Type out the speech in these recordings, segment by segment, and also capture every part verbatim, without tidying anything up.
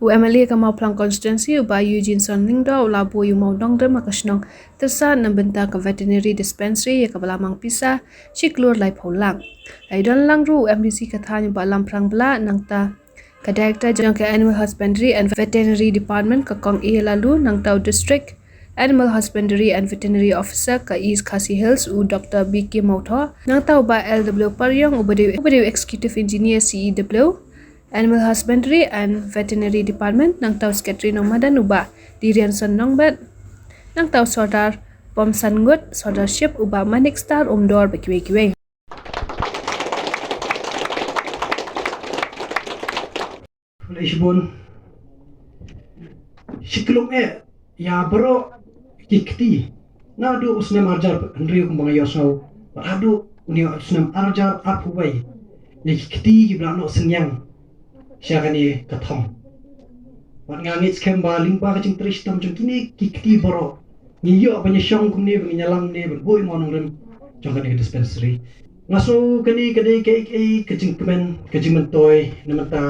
U M L A ka Mawphlang Constituency u Bah Eugene Son Lyngdoh u la buh ïa u mawnongrim ha ka shnong Tyrsad na bynta ka Veterinary Dispensary ïa kaba la mang pisa shi klur laiphew lak. La ïadon lang ruh u M D C ka thaiñ u Bah Lamphrang Blah, nangta ka Director jong ka Animal Husbandry and Veterinary Department ka Kong A Laloo, nangta u District Animal Husbandry and Veterinary Officer ka East Khasi Hills u Doctor B K Mawthoh, nangta u Bah L W Pariong uba dei, uba dei u Executive Engineer C E W, Animal Husbandry and Veterinary Department, nangta u Secretary nongmadan u Bah Dirianson Nongbet, nangta u Sordar Pomsan Ngut, Sordarship u Bah Manik Star Umdor bad kiwei kiwei. Lei shibun. Shi kyllum eh ïa baroh ki kti. Naduh u snem arhajar hynriew kumba nga ïohsngew bad haduh une u snem arhajar arphew wei, ïa ki kti kiba la noh synñiang sha kane ka thong. Bad nga ngeit skhem ba lyngba ka jingtrei shitom jong kine ki kti baroh, ngi ïoh ban ïashong kumne, ban ïalam ne ban buh ïa u mawnongrim jong kane ka dispensary. Nga sngew kane ka dei kaei kaei ka jingkmen, ka jingmyntoi na bynta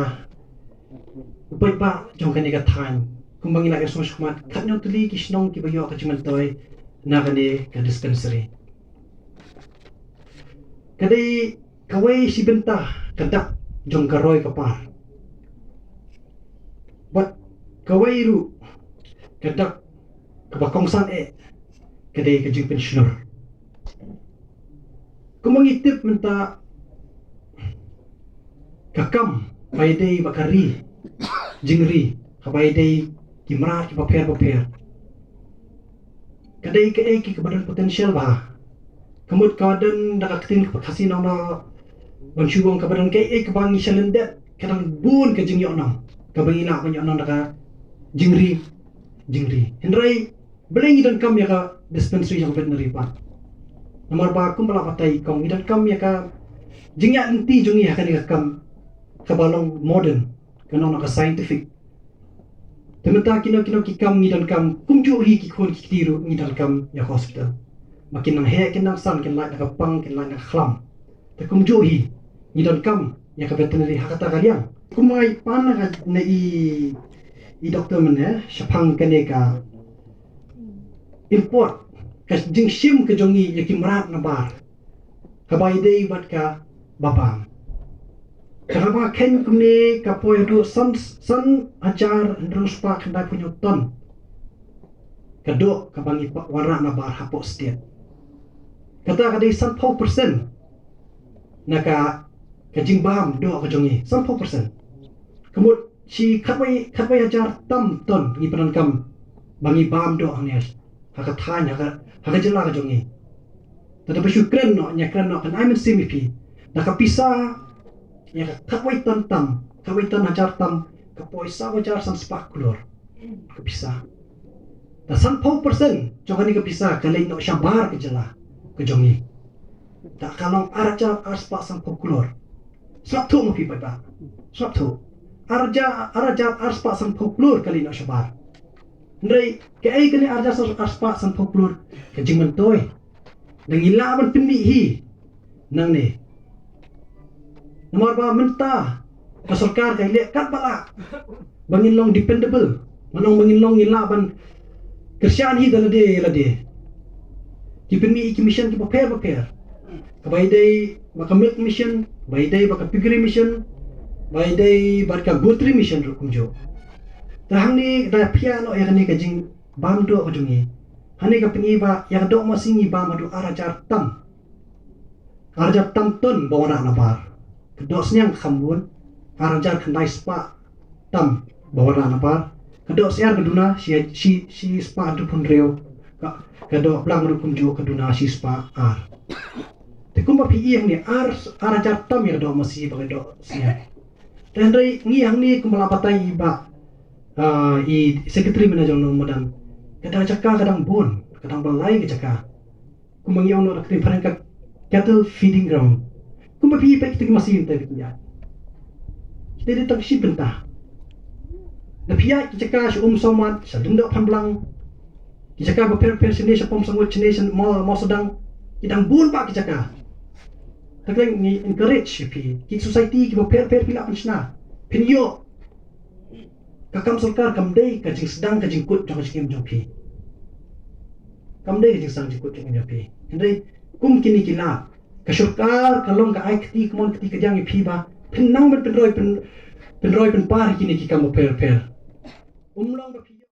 u paidbah jong kane ka thaiñ. Kumba ngi la ïohsngew shakhmat, khatnaw tylli ki shnong kiba ïoh ka jingmyntoi na kane ka dispensary. Ka dei kawei shi bynta ka dak jong ka roi ka par. Bad kawei ruh ka dak kaba kongsan eh ka dei ka jingpynshlur. Kumba ngi tip mynta, ka kam ba ïadei bad ka ri, jingri, kaba ïadei ki mrad kiba pher ba pher, ka dei kaei kaei kaba don potential bha. Ka mut ka don da ka ktien kaba Khasi nang na ban shu ong kaba don kaei kaei kaba ngi shalyndet, ka dang bun ka jingïohnong kaba ngi lah ban ïohnong da ka jingri, jingri. Hynrei balei ngi donkam ïa ka dispensary jong veterinary pat? Namar ba kumba la batai kong, ngi donkam ïa ka jingïaid lynti jong ngi ha kane ka kam kaba long modern, ka long na ka scientific. Te mynta kino kino ki kam ngi donkam, kumjuh hi ki khun ki kti ruh ngi donkam ïa ka hospital. Ba kin nang heh kin nang san, kin lait na ka pang kin lait na ka khlam. Te kumjuh hi ngi donkam ïa ka veterinary ha kata ka liang. Kumba ngi pan na ka, na i, i doktor mynne shaphang kane ka import, ka jingshim ka jong ngi ïa ki mrad na bar, kaba ïadei bad kaba bam. Kaba kheiñ kumne ka poi haduh san, san hajar hynriew spah khyndai phew hynñiew ton ka doh kaba ngi wanrah na bar hapoh state. Kata ka dei sanphew percent na ka, ka jingbam doh ka jong ngi, sanphew percent. Ka mut shi khatwei, khatwei hajar tam ton ngi pyndonkam ba ngi bam doh hangne ha ka thaiñ, ha ka, ha ka jylla ka jong ngi. Te da ba shu kren noh, ngi kren noh, kan ai mynsiem ïa phi. Da ka pisa ïa ka khatwei ton tam, khatwei ton hajar tam, ka poi saw hajar san spah klur ka pisa. Da sanphew percent jong kane ka pisa ka leit noh shabar ka jylla ka jong ngi. Da ka long ar hajar ar spah sanphew klur. Sngap thuh ma phi paidbah. Sngap thuh. Ar hajar, ar hajar ar spah sanphew klur ka leit noh shabar. Hynrei kaei kane ar hajar ar spah sanphew klur? Ka jingmyntoi. Da ngi lah ban pynmih hi nangne. Namar ba mynta ka sorkar ka leh katba lah ba ngin long dependable. Ngan ong ba ngin long, ngin lah ban kyrshan hi da lade ïa lade. Ki pynmih ki mission kiba pher ba pher. Kaba ïadei bad ka milk mission, ba ïadei bad ka piggery mission, ba ïadei bad ka goatry mission ruh kumjuh. Te hangne da phi ïa noh ïa kane ka jingbam doh ka jong ngi. Hangne ka pyni ba ïa ka doh masi ngi bam haduh ar hajar tam. Ar hajar tam ton ba wanrah na bar. Ka doh synñiang kham bun, ar hajar khyndai spah tam ba wanrah na bar. Ka doh syiar ka duna shi, shi, shi spah hynriewphew hynriew. Ka, ka doh blang ruh kumjuh, ka duna shi spah ar. Te kumba phi ïohi hangne ar, ar hajar tam ïa ka doh masi bad ka doh syiar. Te hynrei ngi hangne kumba la batai i bah, ah, i secretary mynne jong ngi mynne. Kata ka jaka ka dang bun, ka dang ba lai ka jaka. Kumba ngi ong noh da ka ktien phareng ka cattle feeding ground. Kumba phi peit kita ki masi mynta phi ïa. Kita dei tang shi bynta. Da phi ïa ki jaka sha Umsawmat, sha Lyngdoh Phanblang, ki jaka bapher bapher shane sha Pom Sangut, shane sha Maw, Mawsawdong, ki dang bun bah ki jaka. Te khlem ngi encourage ïa phi, ki society kiba pher bapher phi lah pynshna, phin ïoh Ka kam sorkar kam dei ka jingsdang ka jingkut jong ka jingim jong phi. Kam dei ka jingsdang jingkut jingim jong phi. Hynrei kum kine ki lad, ka sorkar ka long ka ai kti kmon kti kadiang ïa phi ba phin nang ban pynroi pyn, pynroi pynpar kine ki kam bapher bapher. Um long ba phi